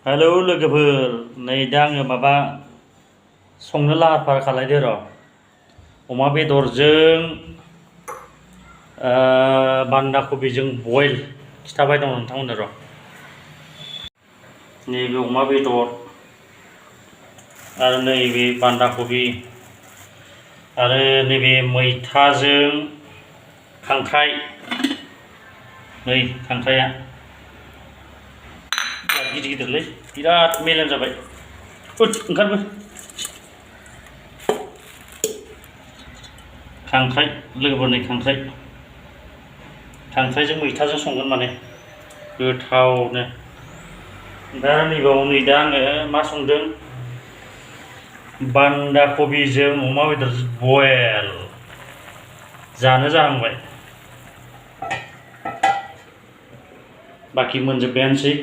hello लोगोफोर नै दा आङो माबा संनो लाहार फाहार खालायदो र' अमा बेदरजों बान्दा कबिजों बयल खिथाबाय दं नोंथांमोननो र' नैबे अमा बेदर आरो नैबे बान्दा कबि आरो नैबे मैथाजों खांख्राइ नै खांख्राइया गिदिर गिदिरलै बिराद मेलेम जाबाय फुट ओंखारबो खांख्राइ लोगोफोरनि खांख्राइजों मैथाजों संगोन माने गोथावनो दा नैबाव नै दा आङो मा संदों बान्दा कबिजों अमा बेदरजों बयल जानो जाहांबाय बाखि मोनजोब्बायानोसै